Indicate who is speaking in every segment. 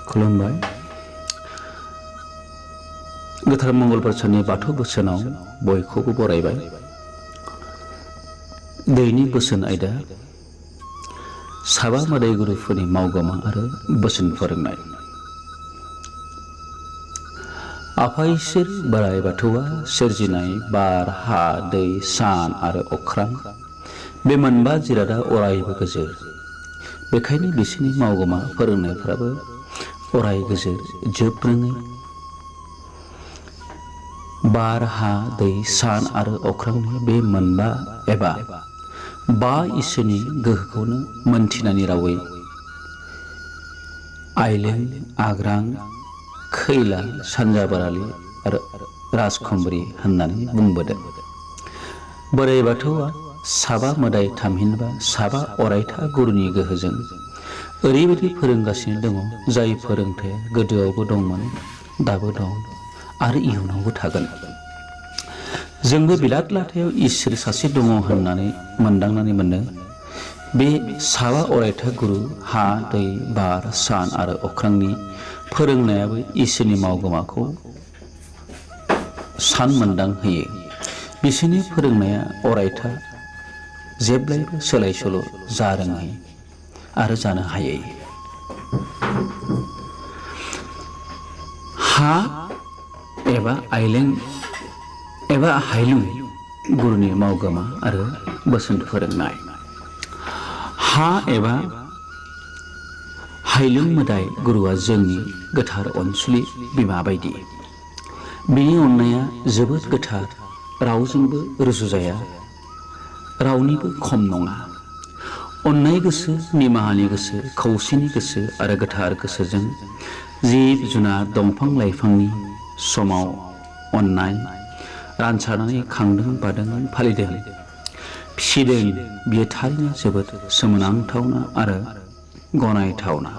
Speaker 1: खुलुमबाय। गोथार मंगलबार साननि बाथौ बोसोनाव बयखौबो बरायबाय। दैनि बोसोन आयदा साबा मोदाय गुरुफोरनि मावगोमा आरो बोसोन फोरोंनाय। आफा इसोर बोराइ बाथौआ सोरजिनाय बार, हा, दै, सान आरो अख्रां बे मोनबा जिरादा अरायबो गोजोर। बेखायनो बिसोरनि मावगोमा फोरोंनायफ्राबो अराय गोजोर जोबरोङै। बार, हा, दै, सान आरो अख्रांनि बे मोनबा एबा बा इसोरनि गोहोखौनो मोनथिनानै रावै आइलें, आग्रां, खैला, सानजा बारालि आरो राजखुंग्रि होननानै बुंबोदों। बोराइ बाथौआ साबा मोदाय थामहिनबा साबा अरायथा गुरुनि गोहोजों ओरैबायदि फोरोंगासिनो दङ, जाय फोरोंथाया गोदोआवबो दंमोन, दाबो दं आरो इयुनावबो थागोन। जोंबो बिलात लाथायाव इसोर सासे दङ होननानै मोनदांनानै मोनो। बे साबा अरायथा गुरु हा, दै, बार, सान आरो अख्रांनि फोरोंनायाबो इसोरनि मावगोमाखौ सान मोनदां होयो। बिसोरनि फोरोंनाया अरायथा, जेब्लायबो सोलाय सोल' जारोङै आरो जानो हायै। हा एबा आइलें एबा हायलुं गुरुनि मावगोमा आरो बोसोन फोरोंनाय। हा एबा हायलुं मोदाय गुरुआ जोंनि गोथार अनसुलि बिमा बायदि। बिनि अननाया जोबोद गोथार, रावजोंबो रुजुजाया, रावनिबो खम नङा। अननाय गोसो, निमाहानि गोसो, खौसेनि गोसो आरो गोथार गोसोजों जिब जुनार, दंफां लाइफांनि समाव अननाय रानसारनानै खांदों, बादों, फालिदों, फिसिदों। बियो थारैनो जोबोद सोमोनांथावना आरो गनायथावना।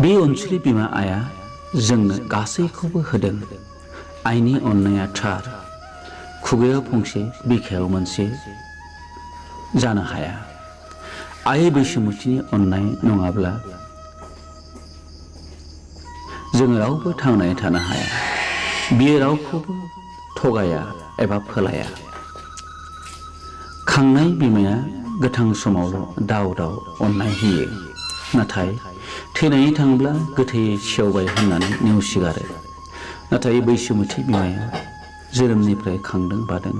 Speaker 1: बे अनसुलि बिमा आइया जोंनो गासैखौबो होदों। आइनि अननाया थार, खुगायाव फंसे बिखायाव मोनसे जानो हाया। आइ बैसोमुथिनि अननाय नङाब्ला जों रावबो थांनानै थानो हाया। बियो रावखौबो थगाया एबा फोलाया। खांनाय बिमाया गोथां समावल' दाव दाव अननाय होयो, नाथाय थैनानै थांब्ला गोथैयै सेवबाय होननानै नेवसिगारो। नाथाय बैसोमुथि बिमाया जोनोमनिफ्राय खांदों, बादों,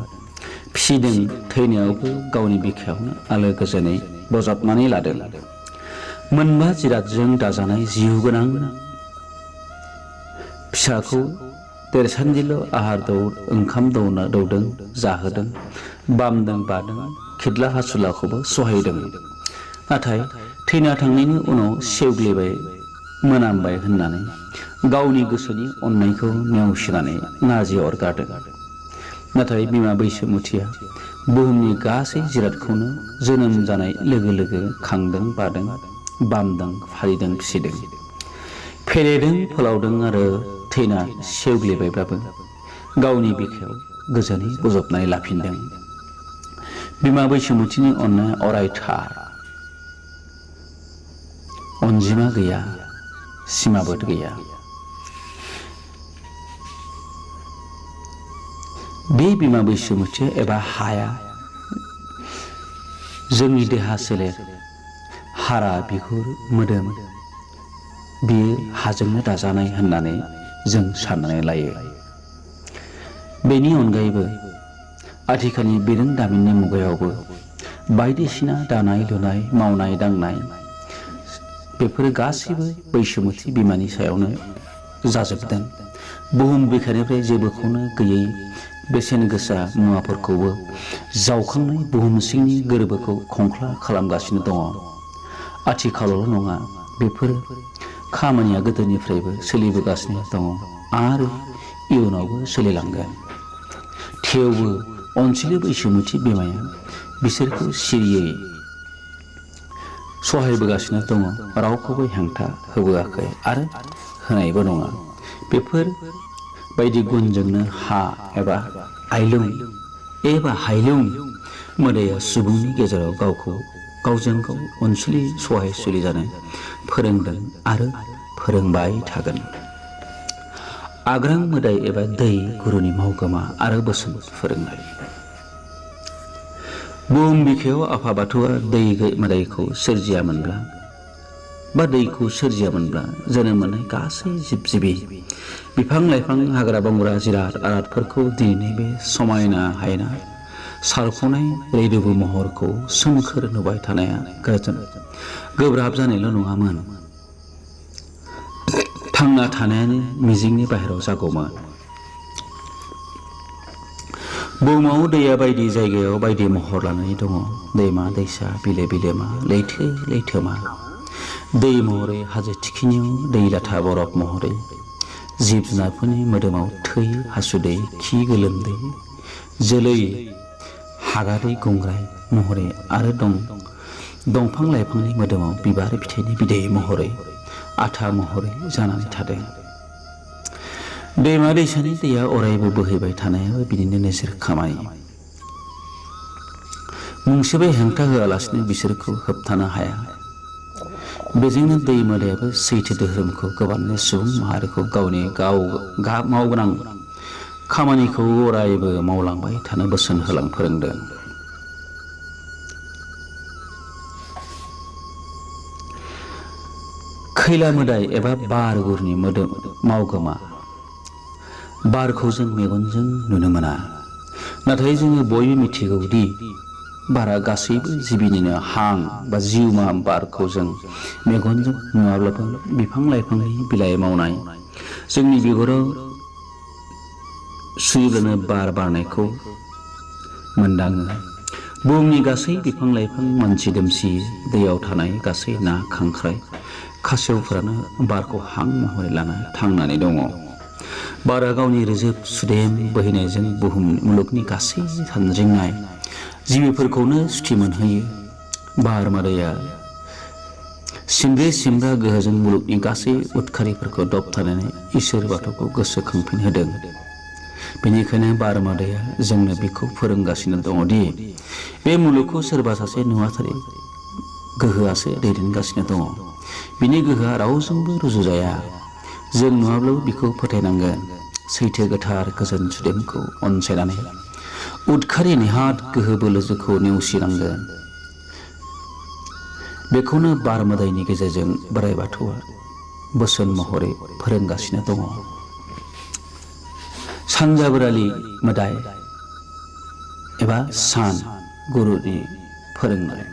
Speaker 1: फिसिदों, थैनायावबो गावनि बिखायावनो आलो गोजोनै बजाबनानै लादों। मोनबा जिरादजों दाजानाय जिउ गोनां फिसाखौ देरसान्दिल' आहार ओंखाम दौदों, जाहोदों, बामदों, बादों, खिदला हासुलाखौबो सहायदों। नाथाय थैना थांनायनि उनाव सेवग्लिबाय, मोनामबाय होननानै गावनि गोसोनि अननायखौ नेवसिनानै नाजि अरगारदों। नाथाय बिमा बैसोमुथिया बुहुमनि गासै जिरादखौनो जोनोम जानाय लोगो लोगो खांदों, बादों, बामदों, फालिदों, फिसिदों, फेदेरदों, फोलावदों आरो थैना सेवग्लिबायब्लाबो गावनि बिखायाव गोजोनै बजबनानै लाफिनदों। बिमा बैसोमुथिनि अननाया अरायथा, अनजिमा गैया, सिमाबो गैया। बे बिमा बैसोमुथिया एबा हाया जोंनि देहा सोलेर, हारा, बिगुर, मोदोम बेयो हाजोंनो दाजानाय होननानै जों साननानै लायो। बेनि अनगायैबो आथिखालनि बिरोंदामिननि मुगायावबो बायदिसिना दानाय लुनाय, मावनाय दांनाय बेफोरो गासैबो बैसोमुथि बिमानि सायावनो जाजोबदों। बुहुम बिखानिफ्राय जेबोखौनो गैयै बेसेन गोसा मुवाफोरखौबो जावखांनाय बुहुम सिंनि गोरबोखौ खंख्ला खालामगासिनो दङ। आथिखालावल' नङा, बेफोर खामानिया गोदोनिफ्रायबो सोलिबोगासिनो दङ आरो इयुनावबो सोलिलांगोन। थेवबो अनसुलि बैसोमुथि बिमाया बिसोरखौ सिरियै सहायबोगासिनो दङ, रावखौबो हेंथा होबोआखै आरो होनायबो नङा। बेफोर बायदि गुनजोंनो हा एबा हायलुं मोदाया सुबुंनि गेजेराव गावखौ गावजों गाव अनसुलि सहायसुलि जानो फोरोंदों आरो फोरोंबाय थागोन। आग्रां मोदाय एबा दै गुरुनि मावगोमा आरो बोसोन फोरोंनाय। बुहुम बिखायाव आफा बाथौआ दै मोदायखौ सोरजियामोनब्ला बा दैखौ सोरजियामोनब्ला जोनोम मोननाय गासै जिब जिबि बिफां लाइफां हाग्रा बंग्रा जिराद आरादफोरखौ दिनैनि बे समायना हायना सारख'नाय रैरुबु महरखौ सोमखोर नुबाय थानाया गोब्राब जानायल' नङामोन, थांना थानायानो मिजिंनि बाहेराव जागौमोन। बुहुमाव दैया बायदि जायगायाव बायदि महर लानानै दङ। दैमा दैसा बिलो बिलोमा लैथो लैथोमा। दै महरै हाजो थिखिनियाव दै लाथा बरफ महरै जिब जुनारफोरनि मोदोमाव थै हासुदै खि गोलोमदै जोलै हागादै गुंग्राय महरै आरो दंफां लाइफांनि मोदोमाव बिबार फिथाइनि बिदै महरै आथा महरै जानानै थादों। दैमा दैसानि दैया अरायबो बोहैबाय थानायाबो बिदिनो नोजोर खामानि। मुंसेबो हेंथा होआलासिनो बिसोरखौ होबथानो हाया। बेजोंनो दै मोदायाबो सैथो धोरोमखौ गोबानो सुबुं माहारिखौ गावनि मावगोनां खामानिखौ अरायबो मावलांबाय थानो बोसोन फोरोंदों। खैला मोदाय एबा बार गुरुनि मावगोमा। बारखौ जों मेगनजों नुनो मोना, नाथाय जोङो बयबो मिथिगौदि बारा गासैबो जिबिनिनो हां बा जिउमा। बारखौ जों मेगनजों नुवाब्लाबो बिफां लाइफांनि बिलाइ मावनाय जोंनि बिगुराव सुयोब्लानो बार बारनायखौ मोनदाङो। बुहुमनि गासै बिफां लाइफां मानसि दोमसि दैयाव थानाय गासै ना खांख्राइ खासेवफोरानो बारखौ हां महरै लाना थांनानै दङ। बारा गावनि रोजोब सुदेम बोहैनायजों मुलुगनि गासै सानज्रिंनाय जिबिफोरखौनो सुथि मोनहोयो। बार मोदाया सिमब्रे सिमब्रा गोहोजों मुलुगनि गासै उदखारिफोरखौ दबथायनानै इसोर बाथौखौ गोसोखांफिनहोदों। बेनिखायनो बार मोदाया जोंनो बेखौ फोरोंगासिनो दङदि बे मुलुगखौ सोरबा सासे नुवाथारि गोहोआसो दैदेनगासिनो दङ। बिनि गोहोआ रावजोंबो रुजुजाया। जों नुवाब्लाबो बिखौ फोथायनांगोन। सैथो गोथार गोजोन सुदेमखौ अनसायनानै उदखारि नेहाद गोहो बोलोखौ नेवसिनांगोन। बेखौनो बार मोदायनि गेजेरजों बोराइ बाथौआ बोसोन महरै फोरोंगासिनो दङ। सानजाबोरालि मोदाय एबा सान गुरुनि फोरोंनाय।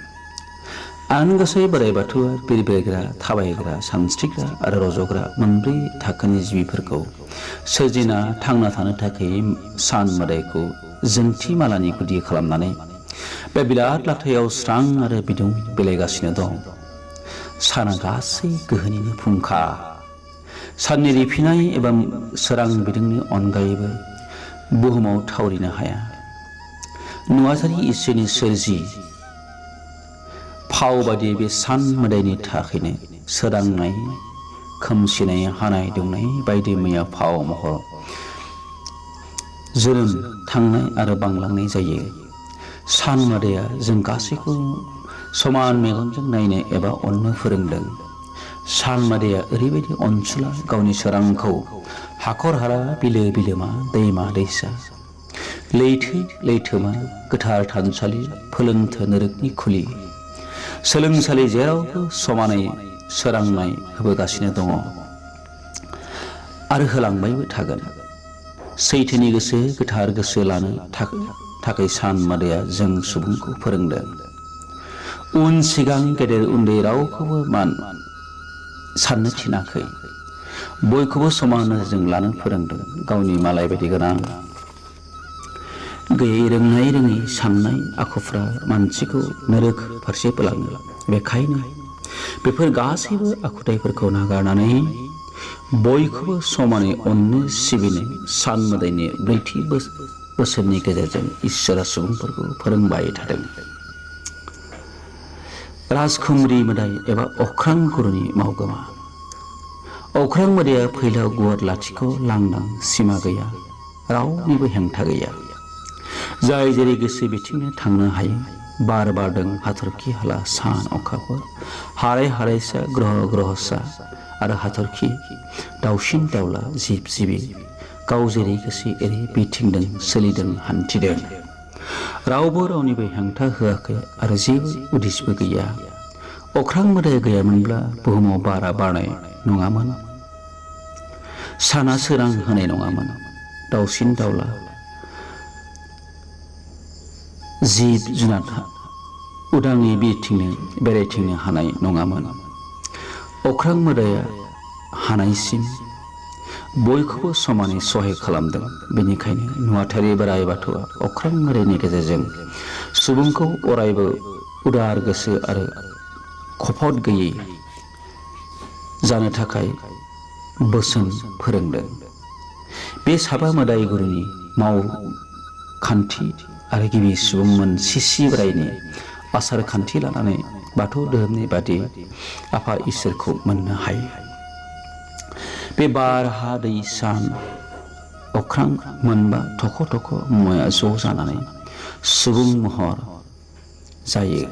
Speaker 1: आन गसाइ बोराइ बाथौआ बिरबायग्रा थाबायग्रा सानस्रिग्रा आरो रज'ग्रा मोनब्रै थाखोनि जिबिफोरखौ सोरजिना थांना थानो थाखाय सान मोदायखौ जोंथि मालानि गुदि खालामनानै बे बिराद लाथायाव स्रां आरो बिदुं बिलाइगासिनो दं। साना गासै गोहोनिनो फुंखा। साननि रिफिनाय एबा सोरां बिदुंनि अनगायैबो बुहुमाव थावरिनो हाया। नुवाथारि इसोरनि सोरजि फाव बायदि बे सान मोदायनि थाखायनो सोरांनाय खोमसिनाय हानाय दुंनाय बायदि मैया फाव महर जोनोम थांनाय आरो बांलांनाय जायो। सान मोदाया जों गासैखौ समान मेगनजों नायनो एबा अननो फोरोंदों। सान मोदाया ओरैबायदि अनसुला गावनि सोरांखौ हाखर हाला बिलो बिलोमा दैमा दैसा लैथो लैथोमा गोथार थानसालि फोलोमथो नोरोखनि खुलि सोलोंसालि जेरावबो समानै सोरांनाय होबोगासिनो दङ आरो होलांबायबो थागोन। सैथोनि गोसो गोथार गोसो लानो थाखाय सान मोदाया जों सुबुंखौ फोरोंदों। उन सिगां गेदेर उन्दै रावखौबो साननो थिनाखै। बयखौबो समान नोजोरजों लानो फोरोंदों। गावनि मालाय बायदि गोनां गैयै रोंनाय रोङै साननाय आखुफ्रा मानसिखौ नोरोख फारसे बोलाङो। बेखायनो बेफोर गासैबो आखुथाइफोरखौ नागारनानै बयखौबो समानै अननो सिबिनो सान मोदायनि ब्रैथि बोसोरनि गेजेरजों इसोरा सुबुंफोरखौ फोरोंबाय थादों। राजखुंग्रि मोदाय एबा अख्रां गुरुनि मावगोमा। अख्रां मोदाया फैलाव गुवार लाथिख' लांदां सिमा गैया, रावनिबो हेंथा गैया। जाय जेरै गोसो बिथिंनो थांनो हायो। बार बारदों हाथरखि हाला सान अखाफोर हाराय हारायसा ग्रह ग्रहसा आरो हाथरखि दाउसिन दाउला जिब जिबि गाव जेरै गोसो एरै बिथिंदों सोलिदों हान्थिदों। रावबो रावनिबो हेंथा होआखै आरो जेबो उदिसबो गैया। अख्रां मोदाय गैयामोनब्ला बुहुमाव बारा बारनाय नङामोन, साना सोरां होनाय नङामोन, दाउसिन दाउला जिब जुनार उदाङै बिरथिंनो बेरायथिंनो हानाय नङामोन। अख्रां मोदाया हानायसिम बयखौबो समानै सहाय खालामदों। बेनिखायनो नुवाथारि बोराइ बाथौआ अख्रां मोदायनि गेजेरजों सुबुंखौ अरायबो उदार गोसो आरो खफद गैयै जानो थाखाय बोसोन फोरोंदों। बे साबा मोदाय गुरुनि मावखान्थि आरो गिबि सुबुंमोन सिसि बोराइनि आसार खान्थि लानानै बाथौ धोरोमनि बादि आफा इसोरखौ मोननो हायो। बे बार हा दै सान अख्रां मोनबा थख' थख' मुवाया ज' जानानै सुबुं महर जायो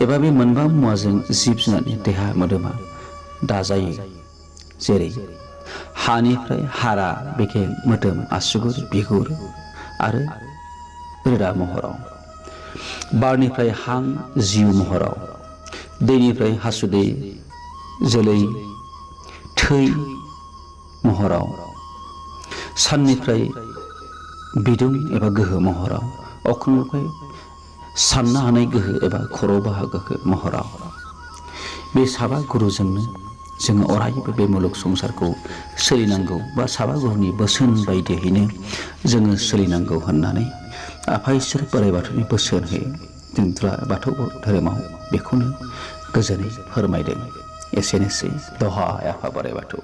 Speaker 1: एबा बे मोनबा मुवाजों जिब जुनारनि देहा मोदोमा दाजायो। जेरै हानिफ्राय हारा बेगें मोदोम आसुगुर बिगुर आरो रोदा महराव, बारनिफ्राय हां जिउ महराव, दैनिफ्राय हासुदै जोलै थै महराव, साननिफ्राय बिदुं एबा गोहो महराव, अख्रांनिफ्राय साननो हानाय गोहो एबा खर' बाहागोखौ महराव। बे साबा गुरुजोंनो जोङो अरायबो बे मुलुग संसारखौ सोलिनांगौ बा साबा गुरुनि बोसोन बायदियैनो जोङो सोलिनांगौ होननानै आफा इसोर बोराइ बाथौनि बोसोन होयो। जों बाथौ धोरोमाव बेखौनो गोजोनै फोरमायदों। एसेनोसै। दहाय आफा बोराइ बाथौ।